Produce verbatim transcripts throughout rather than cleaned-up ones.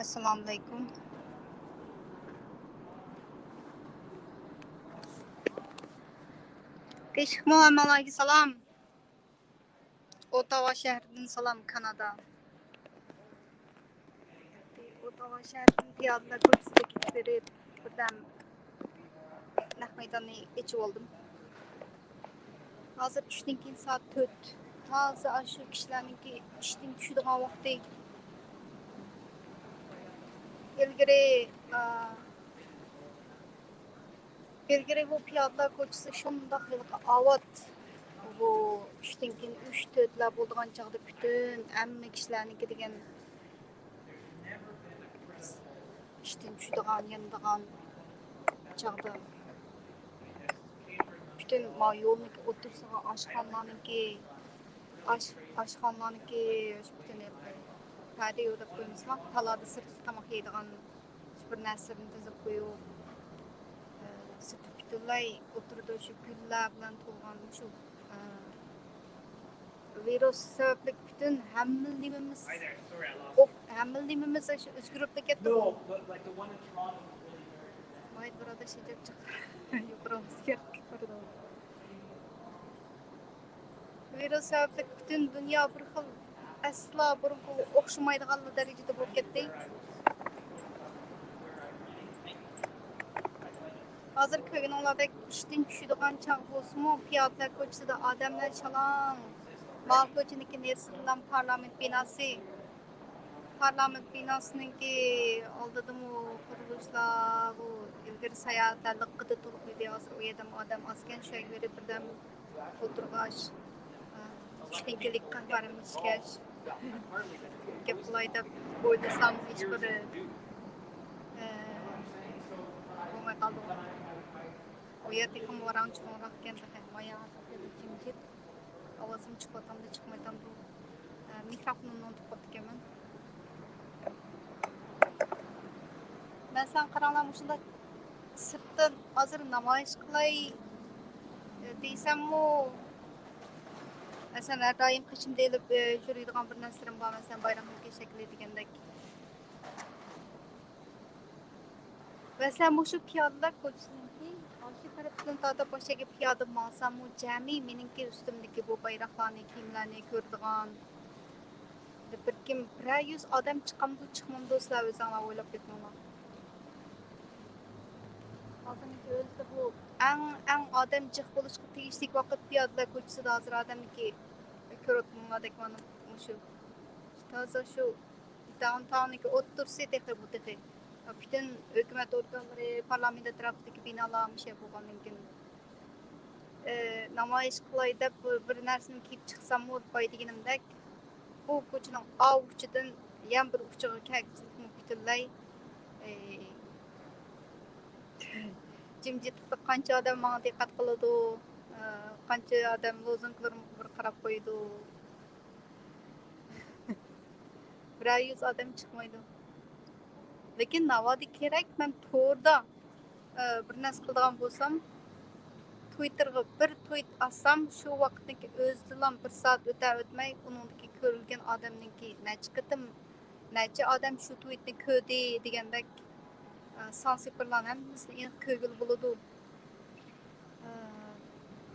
ئەسسالامۇئەلەيكۇم. تىنچلىقمۇ، ھەممىڭلارغا سالام. ئوتاۋا شەھىرىدىن سالام، كانادا. ئوتاۋا شەھىرىدىن پىيادىلەر كوچىسىدا كېتىپ بېرىپ، بىردەم نەق مەيداننى ئېچىۋالدىم. ھازىر چۈشتىن كېيىن سائەت تۆت. تازا ئاشۇ كىشىلەرنىڭكى ئىشتىن چۈشىدىغان ۋاقتى. ئىلگىرى، ئا، ئىلگىرى بۇ پىيادىلەر كوچىسى شۇنداق ھېلىقى ئاۋات. بۇ چۈشتىن كېيىن ئۈچ، تۆتلەر بولىدىغان چاغدا پۈتۈن ھەممە كىشىلەرنىڭكى دېگەن ئىشتىن چۈشىدىغان، يانىدىغان چاغدا پۈتۈن ما يولنىڭكى ئوتتۇرىسىغا ئاشخانىلارنىڭكى، ئاش-، ئاشخانىلارنىڭكى پۈتۈن پەردە يوللاپ قويمىسىلا، تالادا سىرتتا تاماق يەيدىغان شۇ بىر نەرسىلىرىنى تىزىپ قويۇپ، ئە، سىرتى پۈتۈنلەي ئوتتۇرىدا شۇ گۈللەر بىلەن تولغان شۇ، ئە، ۋىرۇس سەۋەبلىك پۈتۈن ھەممە نېمىمىز، ھەممە نېمىمىز شۇ ئۆزگىرىپلا كەتتى. مايت بۇرادا شىجاپ چىق، يۇقىرى ئاۋازغا كىرىدۇ. ۋىرۇس سەۋەبلىك پۈتۈن دۇنيا بىر خىل ئەسلا بۇرۇنقىغا ئوخشىمايدىغان دەرىجىدە بولۇپ كەتتى. ھازىر كۆرگىنىڭلاردەك ئىشتىن چۈشىدىغان چاغ بولسىمۇ، پىيادىلەر كوچىسىدا ئادەملەر شالاڭ. ماۋۇ كوچىنىڭكى نېرىسىدىلا پارلامېنت بىناسى. پارلامېنت بىناسىنىڭكى ئالدىدىمۇ قۇرۇلۇشلار، بۇ ئىلگىرى ساياھەتلەر لىققىدە تولۇق ئىدى. ھازىر ئۇ يەردىمۇ ئادەم ئازكەن، شۇ يەرگە بېرىپ بىردەم ئولتۇرغاچ، ئە، چۈشتىن كېيىنلىك قەھۋەمنى ئىچكەچ، گەپ قىلاي دەپ ئويلىسام، ھېچبىر، ئە، بولماي قالدىغۇ. ئۇ يەر تېخىمۇ ۋاراڭ-چۇرۇڭراق ئىكەن، تېخى مايا جىمجىت. ئاۋازىم چىقىۋاتامدۇ، چىقمايتامدۇ؟ ئە، مىكروفونۇمنى ئۇنتۇپ قاپتىكەنمەن. مەسىلەن، قاراڭلار، مۇشۇنداق سىرتتىن ھازىر نامايىش قىلاي، ئە، دېسەممۇ، مەسىلەن، ھەر دائىم قېشىمدا ئېلىپ، ئە، يۈرىدىغان بىر نەرسىلىرىم بار، مەسىلەن، بايرامنىڭكى شەكلى دېگەندەك. مەسىلەن، مۇشۇ پىيادىلەر كوچىسىنىڭكى ئاشۇ تەرەپتىن تارتىپ ئاشۇ يەرگە پىيادە ماڭساممۇ، جەمئىي مېنىڭكى ئۈستۈمدىكى بۇ بايراقلارنى، كىيىملەرنى كۆرىدىغان، بىر كىم، بىرەر يۈز ئادەم چىقامدۇ، چىقمامدۇ، سىلەر ئۆزۈڭلار ئويلاپ بېقىڭلار. ھازىرنىڭكى ئۆزىدە بۇ ئەڭ، ئەڭ ئادەم جىق بولۇشقا تېگىشلىك ۋاقىت، پىيادىلەر كوچىسىدا ھازىر ئادەمنىڭكى، كۆرۈۋاتقىنىڭلاردەك مانا مۇشۇ. تازا شۇ داونتاوننىڭكى ئوتتۇرىسى تېخى بۇ تېخى. پۈتۈن ھۆكۈمەت ئورگانلىرى، پارلامېنت ئەتراپىدىكى بىنالار مۇشۇ يەر بولغاندىن كېيىن، ئى، نامايىش قىلاي دەپ بىر، بىر نەرسىنى كىيىپ چىقساممۇ باي دېگىنىمدەك، بۇ كوچىنىڭ ئاۋۇ ئۇچىدىن يەنە بىر ئۇچىغا كەلگۈچىلىكمۇ پۈتۈنلەي، ئى، جىمجىتلىقتا قانچە ئادەم ماڭا دىققەت قىلىدۇ، ئى، قانچە ئادەم لوزۇنكىلىرىمغا بىر قاراپ قويىدۇ. بىرەر يۈز ئادەم چىقمايدۇ. لېكىن ناۋادا كېرەك، مەن توردا، ئە، بىر نەرسە قىلىدىغان بولسام، تۋىتتېرغا بىر تۋىت ئاتسام، شۇ ۋاقىتنىڭكى ئۆزىدىلا بىر سائەت ئۆتەر ئۆتمەي، ئۇنىڭدىكى كۆرۈلگەن ئادەمنىڭكى نەچچە قېتىم، نەچچە ئادەم شۇ تۋىتنى كۆردى دېگەندەك، ئە، سان سىفىرلارنى ھەممىسىنى ئېنىق كۆرگىلى بولىدۇ.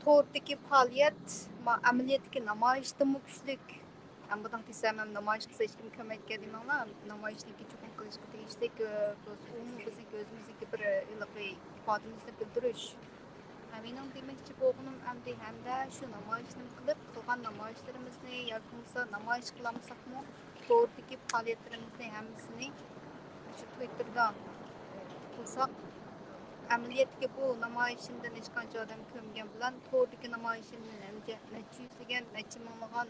توردىكى پائالىيەت، ما-، ئەمەلىيەتتىكى نامايىشتىنمۇ كۈچلۈك. ئەمما بۇنداق دېسەم، ھەم نامايىش قىلسا ھېچكىم كۆرمەيدىكەن دېمەڭلار. نامايىشنىڭكى چوقۇم قىلىشقا تېگىشلىك، ئۇ، ئۇمۇ بىزنىڭكى ئۆزىمىزنىڭكى بىر ھېلىقى ئىپادىمىزنى بىلدۈرۈش. ھە، مېنىڭ دېمەكچى بولغىنىم ئەمدى ھەمدە شۇ نامايىشنى قىلىپ، قىلغان نامايىشلىرىمىزنى ياكى بولمىسا نامايىش قىلالمىساقمۇ، توردىكى پائالىيەتلىرىمىزنى ھەممىسىنى شۇ تۋىتتېردا قىلساق، ئەمەلىيەتتىكى بۇ نامايىشىمدىن ھېچقانچە ئادەم كۆرمىگەن بىلەن، توردىكى نامايىشىمدىن نەچچە، نەچچە يۈزلىگەن، نەچچە مىڭلىغان،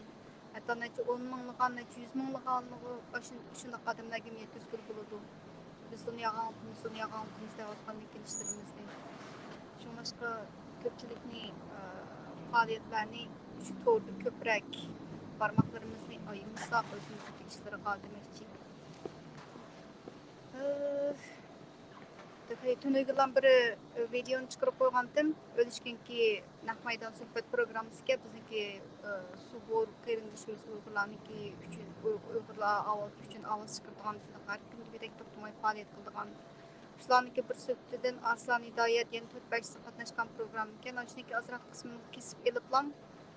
ھەتتا نەچچە ئون مىڭلىغان، نەچچە يۈز مىڭلىغانلىقى، ئاشۇ-، شۇنداق ئادەملەرگىمۇ يەتكۈزگىلى بولىدۇ. بىز ئۇنى ياغاڭلىقىمىز، ئۇنى ياغاڭلىقىمىز دەۋاتقاندىن كېيىن ئىشلىرىمىزنى. شۇڭلاشقا كۆپچىلىكنى، ئە، پائالىيەتلەرنى شۇ توردا كۆپرەك بارماقلىرىمىزنى ئايىمىساق، ئۆزىمىزنىڭ ئىشلىرىغا دېمەكچى. ئە، تۈنۈگۈنلا بىر، ئە، ۋىدېئونى چىقىرىپ قويغانتىم. ئۆلۈشكۈنكى نەق مەيدان سۆھبەت پروگراممىسىكەن بىزنىڭكى، ئە، سۇبۇر قېرىندىشىمىز ئۇيغۇرلارنىڭكى ئۈچۈن، ئۇيغۇرلار ئاۋازى ئۈچۈن ئاۋاز چىقىرىدىغان، شۇنداق ھەر كۈنگىدەك توختىماي پائالىيەت قىلىدىغان، شۇلارنىڭكى بىر سۆھبىتىدىن ئارسلان ھىدايەت يەنە تۆت بەشچىسى قاتناشقان پروگراممىكەن. ئاشۇنىڭكى ئازراق قىسمىنى كېسىپ ئېلىپلا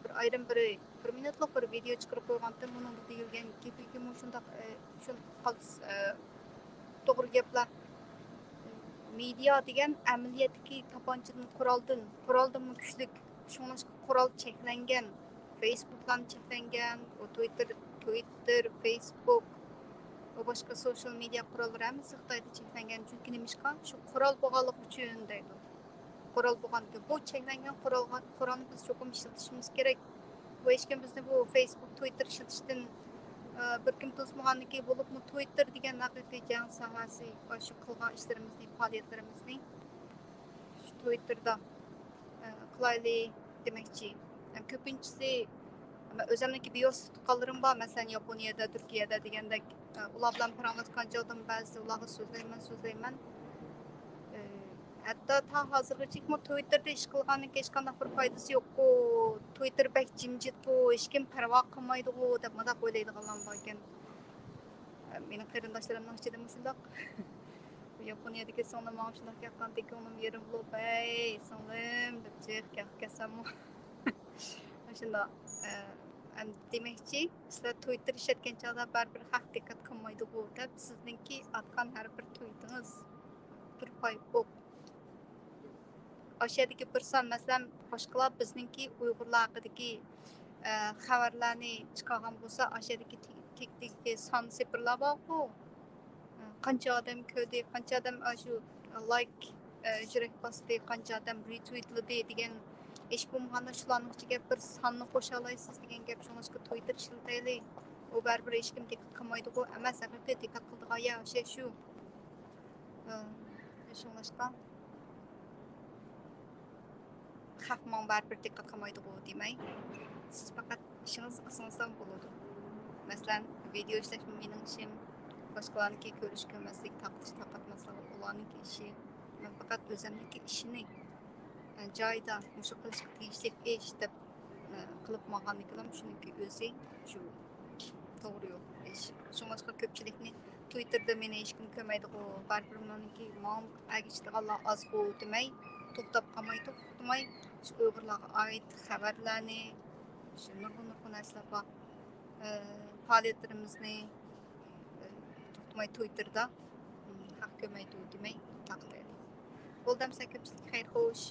بىر ئايرىم بىر، بىر مىنۇتلۇق بىر ۋىدېئو چىقىرىپ قويغانتىم. ئۇنىڭدا دېيىلگەن گېپىمۇ شۇنداق، ئە، شۇنداق قالسا، ئە، توغرا گەپلەر. مېدىيا دېگەن ئەمەلىيەتتىكى تاپانچىدىن، قورالدىن، قورالدىنمۇ كۈچلۈك. شۇڭلاشقا قورال چەكلەنگەن، فېيسبۇكلارمۇ چەكلەنگەن، ئۇ تويتتېر، تويتتېر، فېيسبۇك، ۋە باشقا سوشىيال مېدىيا قوراللىرى ھەممىسى خىتايدا چەكلەنگەن. چۈنكى نېمىشقا؟ شۇ قورال بولغانلىقى ئۈچۈن دەيدۇ. قورال بولغاندىكىن، بۇ چەكلەنگەن قورالغا، قورالنى بىز چوقۇم ئىشلىتىشىمىز كېرەك. بۇ ھېچكىم بىزنى بۇ فېيسبۇك، تويتتېر ئىشلىتىشتىن، ئە، بىر كىم توسمىغاندىكى، بولۇپمۇ تويتتېر دېگەن ھەقىقىي جەڭ ساھەسى، شۇ قىلغان ئىشلىرىمىزنى، پائالىيەتلىرىمىزنى شۇ تويتتېردا، ئە، قىلايلى دېمەكچى. ھەم كۆپىنچىسى، مەن ئۆزۈمنىڭكى بىۋاسىتە تۇغقانلىرىم بار، مەسىلەن، ياپونىيەدە، تۈركىيەدە دېگەندەك، ئە، ئۇلار بىلەن پاراڭلاشقان چاغدىمۇ بەزىدە ئۇلارغا سۆزلەيمەن، سۆزلەيمەن. ئە، ھەتتا تا ھازىرغىچىمۇ تويتتېردا ئىش قىلغاندىن كېيىن ھېچقانداق بىر پايدىسى يوققۇ، تويتتېر بەك جىمجىتقۇ، ھېچكىم پەرۋا قىلمايدىغۇ دەپ مۇنداق ئويلايدىغانلارمۇ باركەن. ئە، مېنىڭ قېرىنداشلىرىمنىڭ ئىچىدىمۇ شۇنداق. ياپونىيەدىكى سىڭلىم ماڭا شۇنداق ياققانتى، كۆڭلۈم يېرىم بولۇپ، ھەي سىڭلىم دەپ جىق ياقىپ كەتسەممۇ. شۇنداق. ئە، ئەمدى دېمەكچى، سىلەر تويتتېر ئىشلەتكەن چاغدا بەرىبىر خەق دىققەت قىلمايدىغۇ دەپ، سىزنىڭكى ئاتقان ھەر بىر تويتىڭىز بىر پاي ئوق. ئاشۇ يەردىكى بىر سان، مەسىلەن، باشقىلار بىزنىڭكى ئۇيغۇرلار ھەققىدىكى، ئە، خەۋەرلەرنى چىقارغان بولسا، ئاشۇ يەردىكى تىك-، تىكتىكى سان سىپىرلار بارغۇ. قانچە ئادەم كۆردى، قانچە ئادەم ئاشۇ لايك، ئە، يۈرەك باستى، قانچە ئادەم رېتۋىتلىدى دېگەن، ھېچ بولمىغاندا شۇلارنىڭ ئىچىگە بىر ساننى قوشالايسىز دېگەن گەپ. شۇڭلاشقا تويتتېر ئىشلىتەيلى. ئۇ بەرىبىر ھېچكىم دىققەت قىلمايدىغۇ ئەمەس، ھەقىقىي دىققەت قىلىدىغان يەر ئاشۇ، شۇ. ئە، شۇڭلاشقا خەق ماڭا بەرىبىر دىققەت قىلمايدىغۇ دېمەي، سىز پەقەت ئىشىڭىزنى قىلسىڭىزلا بولىدۇ. مەسىلەن، ۋىدېئو ئىشلەشمۇ مېنىڭ ئىشىم، باشقىلارنىڭكى كۆرۈش كۆرمەسلىك، تارقىتىش تارقاتماسلىق ئۇلارنىڭكى ئىشى. مەن پەقەت ئۆزۈمنىڭكى ئىشىنى، ئە، جايىدا، مۇشۇ قىلىشقا تېگىشلىك ئىش دەپ، ئە، قىلىپ ماڭغاندىكىنلا شۇنىڭكى ئۆزى شۇ توغرا يول ئىش. شۇڭلاشقا كۆپچىلىكنى تويتتېردا مېنى ھېچكىم كۆرمەيدىغۇ، بارىبىر مېنىڭكى ماڭا ئەگىشىدىغانلار ئازغۇ دېمەي، توختاپ قالماي، توختىماي، شۇ ئۇيغۇرلارغا ئائىت خەۋەرلەرنى، شۇ نۇرغۇن، نۇرغۇن نەرسىلەر بار. ئە، پائالىيەتلىرىمىزنى، ئە، توختىماي تويتتېردا، ئىم، خەق كۆرمەيدۇ دېمەي، تارقىتايلى. بولدى ئەمسە كۆپچىلىك خەير خوش.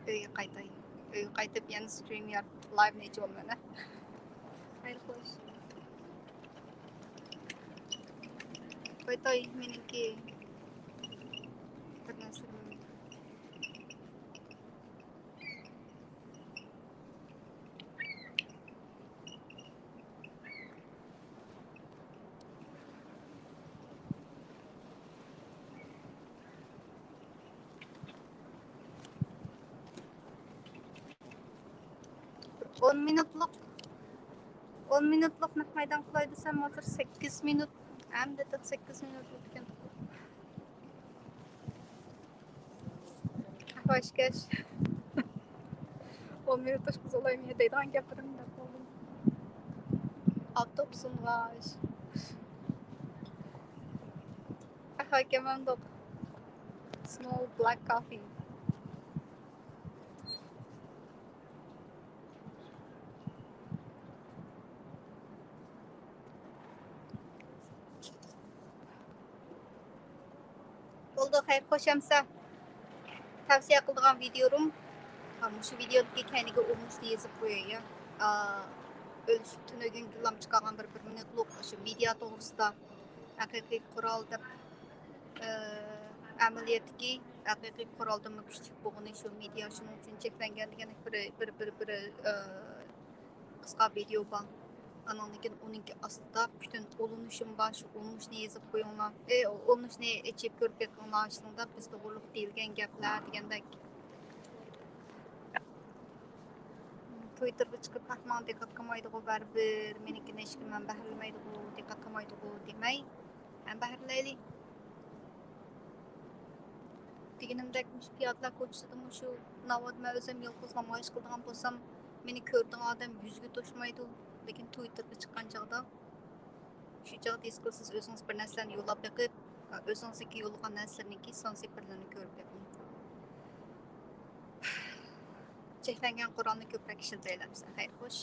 ئۆيگە قايتاي. ئۆيگە قايتىپ يەنە سترىم يارىتىپ لايۋنى ئېچىۋالىمەن ھە. خەير خوش. قايتاي مېنىڭكى بىر نەرسىلىرىم. ئون مىنۇتلۇق، ئون مىنۇتلۇق نەق مەيدان قىلاي دېسەم، ھازىر سەككىز مىنۇت، ئەمدى تېخى سەككىز مىنۇت ئۆتكەن. قەھۋە ئىچكەچ، ئون مىنۇت توشقۇزۇلايمەن دەيدىغان گەپلىرىمنى دەپ بولدۇم. ئاپتوپۇس ئۇنغاچ، قەھۋە كەمەندۇق. Small black coffee. بولدى، خەير خوش ئەمسە. تەۋسىيە قىلىدىغان ۋىدىيورۇم، ھا، مۇشۇ ۋىدىيودىكى كەينىگە ئۇرۇنۇشنى يېزىپ قوياي، يا. ئا، ئۆلۈش تۈنۈگۈنكى لام چىقارغان بىر، بىر مىنۇتلۇق شۇ مېدىيا توغرىسىدا، ھەقىقىي قورال دەپ، ئە، ئەمەلىيەتتىكى ھەقىقىي قورالدىنمۇ كۈچلۈك بولغىنى شۇ مېدىيا شۇنىڭ ئۈچۈن چەكلەنگەن دېگەن بىر، بىر، بىر، بىر، ئە، قىسقا ۋىدىيو بار. ئانىڭدىن كېيىن ئۇنىڭكى ئاستىدا پۈتۈن ئۇلىنىشىم بار، شۇ ئۇلىنىشنى يېزىپ قويۇڭلار. ئە، ئۇلىنىشنى ئېچىپ كۆرۈپ بېقىڭلار، شۇنىڭدا بىز توغرۇلۇق دېيىلگەن گەپلەر دېگەندەك. تويتتېرغا چىقىپ، ھەق ماڭا دىققەت قىلمايدىغۇ، بەرىبىر مېنىڭكىنى ھېچكىم مەنبەھىرلىمەيدىغۇ، دىققەت قىلمايدىغۇ دېمەي، مەنبەھىرلەيلى. مېنىڭدەك مۇشۇ پىيادىلەر كوچىسىدا مۇشۇ ناۋادا مەن ئۆزۈم يالغۇز نامايىش قىلىدىغان بولسام، مېنى كۆرىدىغان ئادەم يۈزگە توشمايدۇ. لېكىن تۋىتتېرغا چىققان چاغدا، شۇ چاغدا ھېس قىلىسىز، ئۆزىڭىز بىر نەرسىلەرنى يوللاپ بېقىپ، ئۆزىڭىزگە يوللىغان نەرسىلەرنىڭكى سانسىفىرلىرىنى كۆرۈپ بېقىڭ. چەكلەنگەن قورالنى كۆپرەك ئىشلىتەيلى بىز. خەير، خوش.